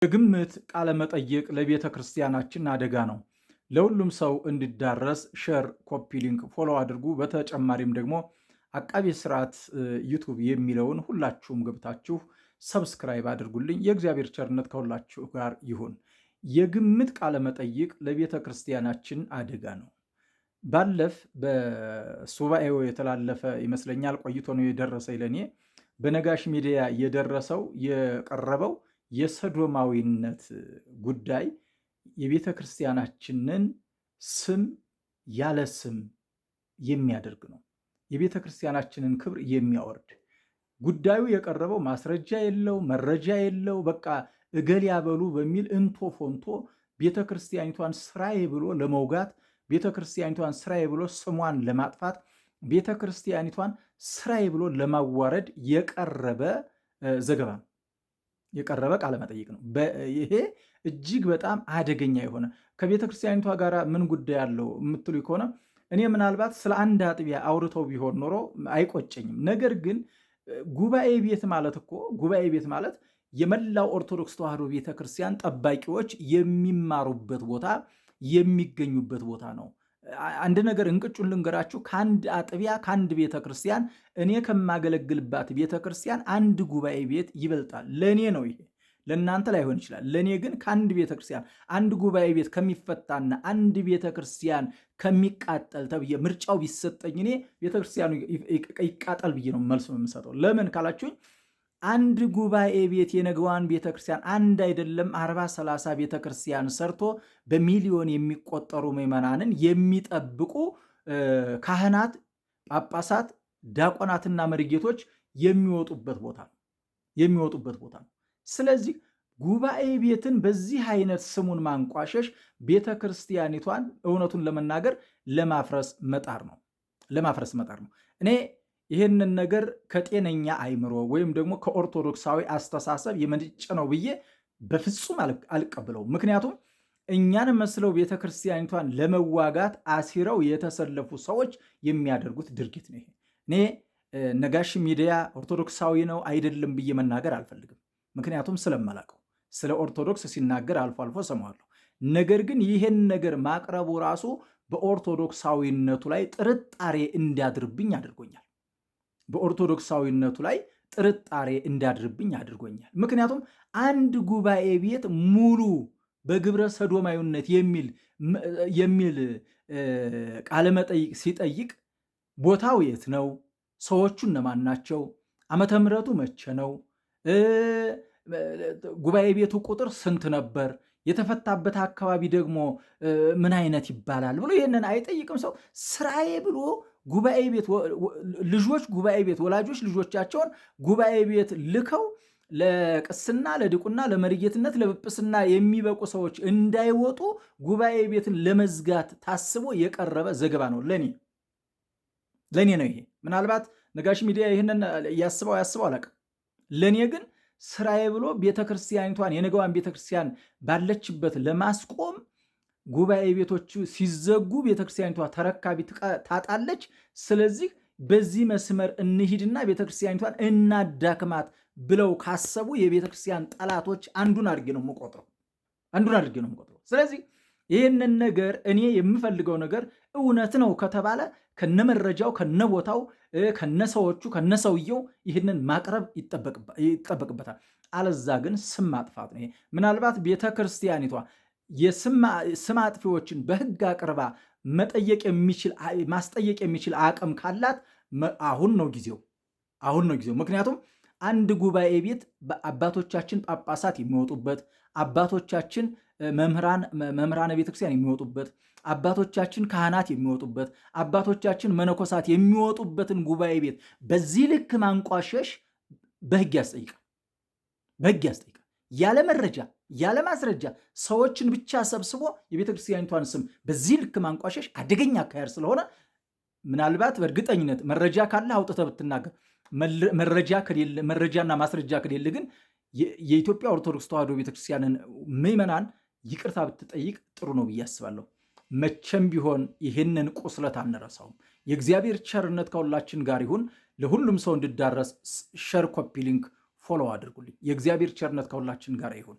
የግምት ቃለመጠይቅ ለቤተ ክርስቲያናችን አደጋ ነው። ለሁሉም ሰው እንዲዳረስ share፣ copy link፣ follow አድርጉ። በተጨማሪም ደግሞ አቃቤ ስርዓት YouTube የሚለውን ሁላችሁም ገብታችሁ subscribe አድርጉልኝ። የእግዚአብሔር ቸርነት ከሁላችሁ ጋር ይሁን። የግምት ቃለመጠይቅ ለቤተ ክርስቲያናችን አደጋ ነው። ባለፍ በሱባኤው የተላለፈ ይመስለኛል፣ ቆይቶ ነው የደረሰ ለእኔ። በነጋሽ ሚዲያ የደረሰው የቀረበው የሰዶማዊነት ጉዳይ የቤተ ክርስቲያናችንን ስም ያለ ስም የሚያደርግ ነው። የቤተ ክርስቲያናችንን ክብር የሚያወርድ ጉዳዩ የቀረበው ማስረጃ የለው፣ መረጃ የለው። በቃ እገሌ ያበሉ በሚል እንቶ ፎንቶ ቤተ ክርስቲያኒቷን ስራዬ ብሎ ለመውጋት፣ ቤተ ክርስቲያኒቷን ስራዬ ብሎ ስሟን ለማጥፋት፣ ቤተ ክርስቲያኒቷን ስራዬ ብሎ ለማዋረድ የቀረበ ዘገባ ነው፣ የቀረበ ቃለ መጠይቅ ነው። ይሄ እጅግ በጣም አደገኛ የሆነ፣ ከቤተ ክርስቲያኒቷ ጋር ምን ጉዳይ አለው የምትሉ ከሆነ፣ እኔ ምናልባት ስለ አንድ አጥቢያ አውርተው ቢሆን ኖሮ አይቆጨኝም። ነገር ግን ጉባኤ ቤት ማለት እኮ፣ ጉባኤ ቤት ማለት የመላው ኦርቶዶክስ ተዋሕዶ ቤተክርስቲያን ጠባቂዎች የሚማሩበት ቦታ፣ የሚገኙበት ቦታ ነው። አንድ ነገር እንቅጩን ልንገራችሁ። ከአንድ አጥቢያ፣ ከአንድ ቤተ ክርስቲያን፣ እኔ ከማገለግልባት ቤተ ክርስቲያን አንድ ጉባኤ ቤት ይበልጣል። ለእኔ ነው ይሄ፣ ለእናንተ ላይሆን ይችላል። ለእኔ ግን ከአንድ ቤተ ክርስቲያን አንድ ጉባኤ ቤት ከሚፈታና አንድ ቤተ ክርስቲያን ከሚቃጠል ተብዬ ምርጫው ቢሰጠኝ እኔ ቤተ ክርስቲያኑ ይቃጠል ብዬ ነው መልሱ የምሰጠው። ለምን ካላችሁኝ፣ አንድ ጉባኤ ቤት የነገዋን ቤተክርስቲያን አንድ አይደለም 40፣ 30 ቤተክርስቲያን ሰርቶ በሚሊዮን የሚቆጠሩ ምዕመናንን የሚጠብቁ ካህናት፣ ጳጳሳት፣ ዲያቆናትና መሪጌቶች የሚወጡበት ቦታ ነው፣ የሚወጡበት ቦታ ነው። ስለዚህ ጉባኤ ቤትን በዚህ አይነት ስሙን ማንቋሸሽ ቤተ ክርስቲያኒቷን እውነቱን ለመናገር ለማፍረስ መጣር ነው። ለማፍረስ መጣር ነው። እኔ ይህንን ነገር ከጤነኛ አይምሮ ወይም ደግሞ ከኦርቶዶክሳዊ አስተሳሰብ የመነጨ ነው ብዬ በፍጹም አልቀበለውም። ምክንያቱም እኛን መስለው ቤተ ክርስቲያኒቷን ለመዋጋት አሲረው የተሰለፉ ሰዎች የሚያደርጉት ድርጊት ነው ይሄ። እኔ ነጋሽ ሚዲያ ኦርቶዶክሳዊ ነው አይደለም ብዬ መናገር አልፈልግም። ምክንያቱም ስለማላውቀው፣ ስለ ኦርቶዶክስ ሲናገር አልፎ አልፎ ሰማዋለሁ። ነገር ግን ይህን ነገር ማቅረቡ ራሱ በኦርቶዶክሳዊነቱ ላይ ጥርጣሬ እንዲያድርብኝ አድርጎኛል። በኦርቶዶክሳዊነቱ ላይ ጥርጣሬ እንዲያድርብኝ አድርጎኛል። ምክንያቱም አንድ ጉባኤ ቤት ሙሉ በግብረ ሰዶማዊነት የሚል ቃለመጠይቅ ሲጠይቅ ቦታው የት ነው? ሰዎቹ እነማን ናቸው? ዓመተ ምሕረቱ መቼ ነው? ጉባኤ ቤቱ ቁጥር ስንት ነበር? የተፈታበት አካባቢ ደግሞ ምን አይነት ይባላል ብሎ ይህንን አይጠይቅም። ሰው ስራዬ ብሎ ጉባኤ ቤት፣ ልጆች ጉባኤ ቤት፣ ወላጆች ልጆቻቸውን ጉባኤ ቤት ልከው ለቅስና፣ ለድቁና፣ ለመሪጌትነት፣ ለጵጵስና የሚበቁ ሰዎች እንዳይወጡ ጉባኤ ቤትን ለመዝጋት ታስቦ የቀረበ ዘገባ ነው። ለኔ ነው ይሄ። ምናልባት ነጋሽ ሚዲያ ይህንን ያስበው ያስበው አላውቅም። ለእኔ ግን ስራዬ ብሎ ቤተክርስቲያኒቷን፣ የነገዋን ቤተክርስቲያን ባለችበት ለማስቆም፣ ጉባኤ ቤቶቹ ሲዘጉ ቤተክርስቲያኒቷ ተረካቢ ታጣለች። ስለዚህ በዚህ መስመር እንሂድና ቤተክርስቲያኒቷን እናዳክማት ብለው ካሰቡ የቤተክርስቲያን ጠላቶች አንዱን አድርጌ ነው የምቆጥረው። አንዱን አድርጌ ነው የምቆጥረው። ስለዚህ ይህንን ነገር እኔ የምፈልገው ነገር እውነት ነው ከተባለ ከነመረጃው፣ ከነቦታው፣ ከነሰዎቹ፣ ከነሰውየው ይህንን ማቅረብ ይጠበቅበታል። አለዛ ግን ስም ማጥፋት ነው። ምናልባት ቤተ ክርስቲያኒቷ የስም አጥፊዎችን በሕግ አቅርባ መጠየቅ የሚችል፣ ማስጠየቅ የሚችል አቅም ካላት አሁን ነው ጊዜው። አሁን ነው ጊዜው። ምክንያቱም አንድ ጉባኤ ቤት አባቶቻችን ጳጳሳት የሚወጡበት፣ አባቶቻችን መምህራነ ቤተክርስቲያን የሚወጡበት፣ አባቶቻችን ካህናት የሚወጡበት፣ አባቶቻችን መነኮሳት የሚወጡበትን ጉባኤ ቤት በዚህ ልክ ማንቋሸሽ በሕግ ያስጠይቃል። በሕግ ያስጠይቃል። ያለ መረጃ፣ ያለ ማስረጃ ሰዎችን ብቻ ሰብስቦ የቤተ ክርስቲያኒቷን ስም በዚህ ልክ ማንቋሸሽ አደገኛ አካሄድ ስለሆነ፣ ምናልባት በእርግጠኝነት መረጃ ካለ አውጥተህ ብትናገር፣ መረጃ ከሌለ፣ መረጃና ማስረጃ ከሌለ ግን የኢትዮጵያ ኦርቶዶክስ ተዋሕዶ ቤተክርስቲያንን ምዕመናን ይቅርታ ብትጠይቅ ጥሩ ነው ብዬ አስባለሁ። መቼም ቢሆን ይህንን ቁስለት አንረሳውም። የእግዚአብሔር ቸርነት ከሁላችን ጋር ይሁን። ለሁሉም ሰው እንዲዳረስ share፣ copy link፣ follow አድርጉልኝ። የእግዚአብሔር ቸርነት ከሁላችን ጋር ይሁን።